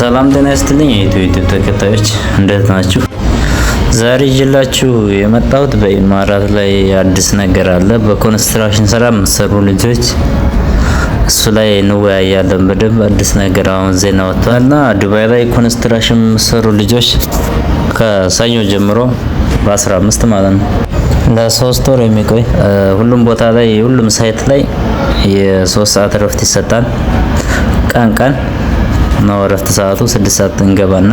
ሰላም ጤና ይስጥልኝ የኢትዮ ዩቲዩብ ተከታዮች፣ እንዴት ናችሁ? ዛሬ ይዤላችሁ የመጣሁት በኢማራት ላይ አዲስ ነገር አለ። በኮንስትራክሽን ስራ የምትሰሩ ልጆች እሱ ላይ እንወያያለን በደንብ። አዲስ ነገር አሁን ዜና ወጥቷል እና ዱባይ ላይ ኮንስትራክሽን የምትሰሩ ልጆች ከሰኞ ጀምሮ በ15 ማለት ነው ለ3 ወር የሚቆይ ሁሉም ቦታ ላይ፣ ሁሉም site ላይ የ3 ሰዓት እረፍት ይሰጣል። ቀን ቀን ነው እረፍት ሰዓቱ። 6 ሰዓት እንገባና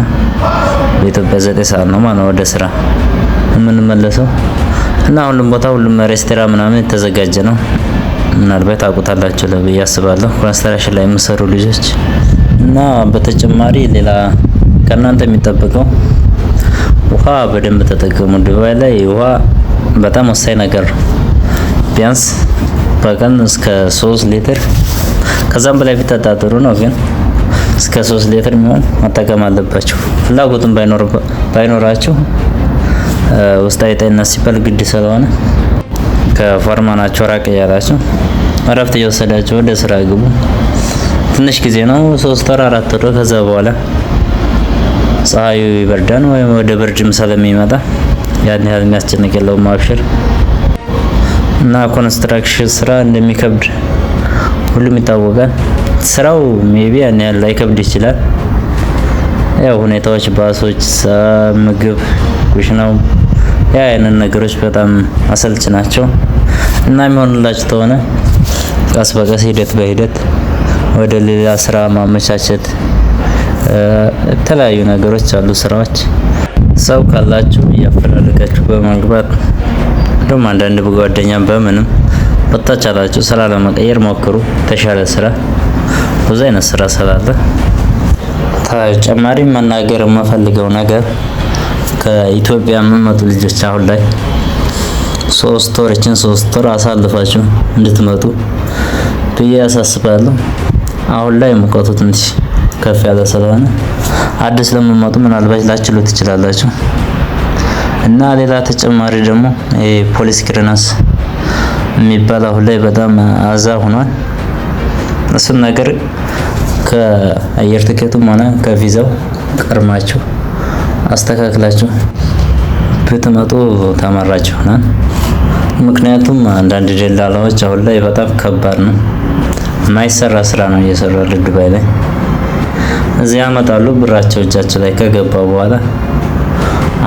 በኢትዮጵያ 9 ሰዓት ነው ማለት ነው ወደ ስራ የምንመለሰው። እና ሁሉም ቦታ፣ ሁሉም ሬስቶራ ምናምን የተዘጋጀ ነው። ምናልባት ታውቁታላችሁ ብዬ አስባለሁ ኮንስትራክሽን ላይ የምሰሩ ልጆች። እና በተጨማሪ ሌላ ከእናንተ የሚጠበቀው ውሃ በደንብ ተጠቀሙ። ዱባይ ላይ ውሃ በጣም ወሳኝ ነገር ነው። ቢያንስ በቀን እስከ 3 ሊትር፣ ከዛም በላይ ቢጠጣ ጥሩ ነው፣ ግን እስከ 3 ሊትር የሚሆን መጠቀም አለባችሁ። ፍላጎቱን ባይኖራችሁ ውስጣዊ ጤንነት ሲባል ግድ ስለሆነ ከፎርማናችሁ ራቅ እያላችሁ እረፍት እየወሰዳችሁ ወደ ስራ ግቡ። ትንሽ ጊዜ ነው፣ 3 ወር፣ 4 ወር። ከዛ በኋላ ፀሐዩ ይበርዳል ወይም ወደ ብርድም ስለሚመጣ ያን ያህል የሚያስጨንቅ የለውም። አብሽር። እና ኮንስትራክሽን ስራ እንደሚከብድ ሁሉም ይታወቃል። ስራው maybe ያን ያህል ላይከብድ ይችላል። ያው ሁኔታዎች፣ ባሶች፣ ምግብ፣ ኩሽናው ያ ያንን ነገሮች በጣም አሰልች ናቸው። እና የሚሆንላችሁ ከሆነ ቀስ በቀስ፣ ሂደት በሂደት ወደ ሌላ ስራ ማመቻቸት፣ የተለያዩ ነገሮች አሉ፣ ስራዎች። ሰው ካላችሁ እያፈላለጋችሁ በማግባት፣ እንደውም አንዳንድ በጓደኛ በምንም በተቻላችሁ ስራ ለመቀየር ሞክሩ። የተሻለ ስራ፣ ብዙ አይነት ስራ ስላለ። ተጨማሪ መናገር የምፈልገው ነገር ከኢትዮጵያ የምመጡ ልጆች አሁን ላይ 3 ወር፣ እችን 3 ወር አሳልፋችሁ እንድትመጡ ብዬ ያሳስባለሁ። አሁን ላይ ሙቀቱ ትንሽ ከፍ ያለ ስለሆነ አዲስ ለምመጡ ምናልባት ላችሉ ትችላላችሁ። እና ሌላ ተጨማሪ ደግሞ police clearance የሚባል አሁን ላይ በጣም አዛ ሆኗል። እሱን ነገር ከአየር ትኬቱም ሆነ ከቪዛው ቀድማችሁ አስተካክላችሁ ብትመጡ ተመራጭ ይሆናል። ምክንያቱም አንዳንድ ደላላዎች አሁን ላይ በጣም ከባድ ነው፣ የማይሰራ ስራ ነው እየሰሩ ያሉት ዱባይ ላይ። እዚህ ያመጣሉ፣ ብራቸው እጃቸው ላይ ከገባ በኋላ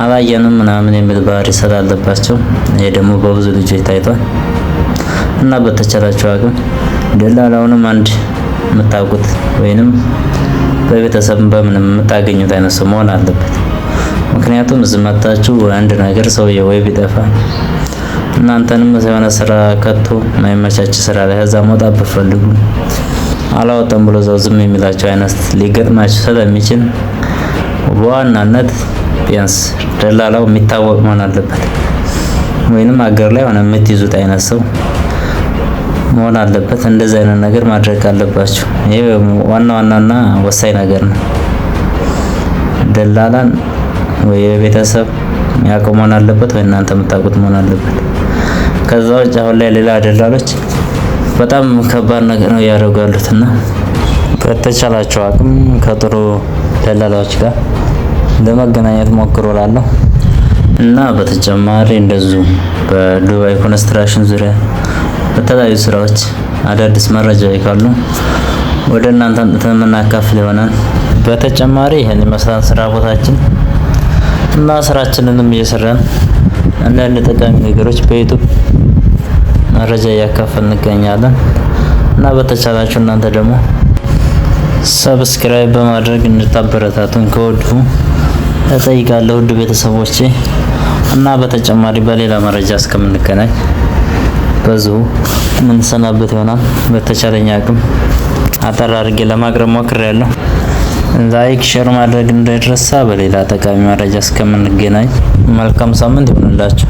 አላየንም ምናምን የሚል ባህሪ ስላለባቸው፣ ይሄ ደግሞ በብዙ ልጆች ታይቷል። እና በተቻላችሁ አቅም ደላላውንም አንድ የምታውቁት ወይንም በቤተሰብ በምንም የምታገኙት አይነት ሰው መሆን አለበት። ምክንያቱም እዚህ መጣችሁ አንድ ነገር ሰውዬው ወይ ቢጠፋ እናንተንም የሆነ ስራ ከቶ የማይመቻች ስራ ላይ ከዛ መውጣት ብትፈልጉ አላወጣም ብሎ እዛው ዝም የሚላቸው አይነት ሊገጥማችሁ ስለሚችል በዋናነት ቢያንስ ደላላው የሚታወቅ መሆን አለበት፣ ወይንም አገር ላይ ሆነ የምትይዙት አይነት ሰው መሆን አለበት። እንደዚህ አይነት ነገር ማድረግ አለባችሁ። ይሄ ዋና ዋናና ወሳኝ ነገር ነው። ደላላን ወይ የቤተሰብ የሚያውቀው መሆን አለበት ወይ እናንተ የምታውቁት መሆን አለበት። ከዛ ውጭ አሁን ላይ ሌላ ደላሎች በጣም ከባድ ነገር ነው እያደረጉ ያሉትና በተቻላቸው አቅም ከጥሩ ደላላዎች ጋር ለመገናኘት ሞክሩ እላለሁ። እና በተጨማሪ እንደዚሁ በዱባይ ኮንስትራክሽን ዙሪያ በተለያዩ ስራዎች አዳዲስ መረጃዎች ካሉ ወደ እናንተ አምጥተን የምናካፍል ይሆናል። በተጨማሪ ይህን ይመስላል ስራ ቦታችን። እና ስራችንንም እየሰራን አንዳንድ ጠቃሚ ነገሮች በዩቱብ መረጃ እያካፈልን እንገኛለን። እና በተቻላችሁ እናንተ ደግሞ subscribe በማድረግ እንድታበረታቱን ከወዲሁ እጠይቃለሁ፣ ውድ ቤተሰቦቼ። እና በተጨማሪ በሌላ መረጃ እስከምንገናኝ በዚሁ የምንሰናበት ይሆናል። በተቻለኝ አቅም አጠር አድርጌ ለማቅረብ ሞክሬያለሁ። Like፣ share ማድረግ እንዳይረሳ። በሌላ ጠቃሚ መረጃ እስከምንገናኝ መልካም ሳምንት ይሁንላችሁ።